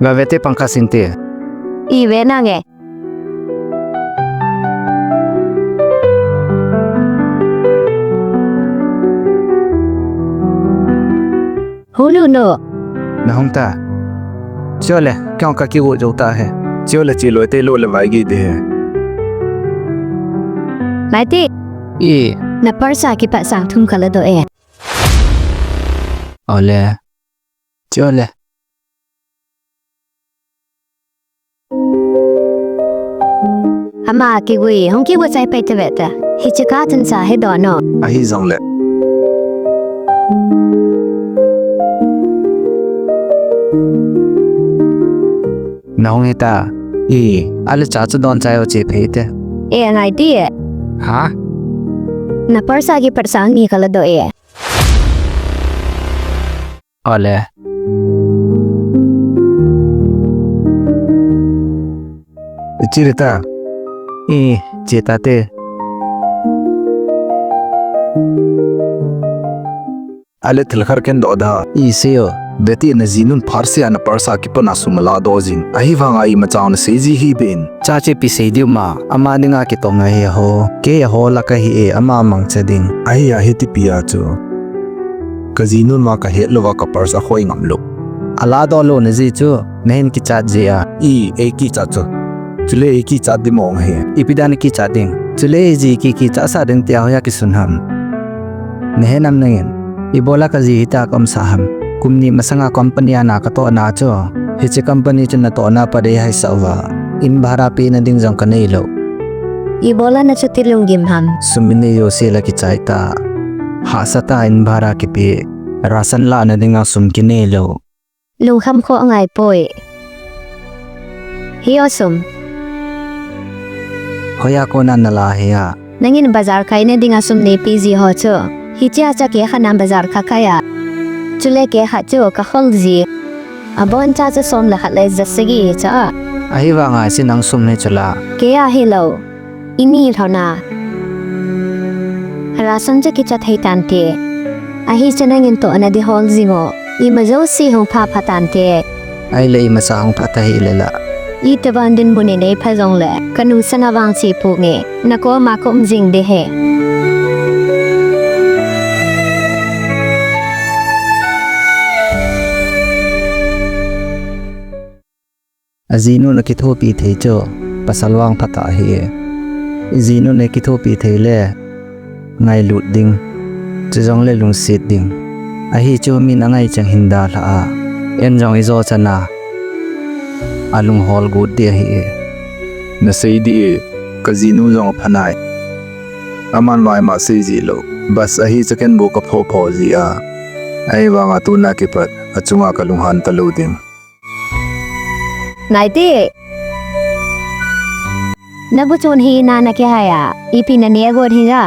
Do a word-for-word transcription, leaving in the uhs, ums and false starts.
Gavete pangkha sinte. Ive nange. Hulu no. Nahung ta. Chole, kya ka ki wo jo ta hai. Chole, chilo te lo le vai gi de hai. Mati. I. Na parsa ki pa sang thum kala do e. Ole. Chole. Ama kigui, hung kiwa chai pai te veta. Hichi ka tun sa he do no. Ahi zong le. Nahung hita. I, ale cha chu don chai o che phei te. E ngai ti e. Ha? Na parsa ki parsa ni kala do e. Ole. Chirita. I, chita te. Ale thil khar ken do da. I seo. Beti na jinun pharsia na parsa kipana sum la do jin. Ahi vanga ima chang na sei ji hi ben. Cha che pi sei diu ma. Ama dinga kitong a hi ho. Ke a ho la ka hi e ama mang cha ding. Ahi a hi ti pi a chu. Ka jinun ma ka het lo va ka parsa khoi ngam lo. Ala do lo na ji chu. Nahin kichat ji a. I, ei kichat chu. Chule ei kichat di mong he. Ipi dan kichat ding. Chule ei ji ki kichat sa ding tia hoya kisun ham. Nahe nam nangin. Ibola ka ji hita ka um sa ham. Kum ni masanga company a na ka to na chu. Hichi company chu na to na pa dei hai sa uva. In bhara pi na ding jong ka nei lo. Ibola na chu ti lunggim ham. Sum in nei yo se la kichai ta. Hasa ta in bhara kipi. Rasan la na dinga sum ki nei lo. Lungkham kho ngai poi. Hi o sum. Hoya ko nan na la hi a. Nangin bazar kai na dinga sum nei pi ji ho chu. Hichia cha ke kha nan bazar kha kai a. Chule ke kha chu ka khol ji. Abon cha cha som la khat le ja sagi cha. Ahi vanga si nang sum nei chula. Ke a hi lo. Ini lhona. Rasan cha kicha thei tante. Ahi cha nangin to na di hol jingo. Ima jo si hong pha pha tante. Ai le ima sa hong pha ta hi le la. I te van din bu ne nei pha jong le. Ka nu sana vang si pu nge. Na ko ma ko um jing de he. Ajinun akithopi thei chu pasal vang phatah ahi e. Ijinun akithopi thei le ngailut ding, chujongle lungset ding. Ahi chu min angai chang hin dalha a, en jong ijo chana alunghol got ding ahi e. Nasei ding e, kajinu jong aphanai. Aman vaima sei ji lou. Bas ahi chu ken bu kapho pho ji a. Ahivanga tuna kipat achunga kalunghan talou ding. Naite. Nabu chun hi na nakihai a, ipi nane got hi a.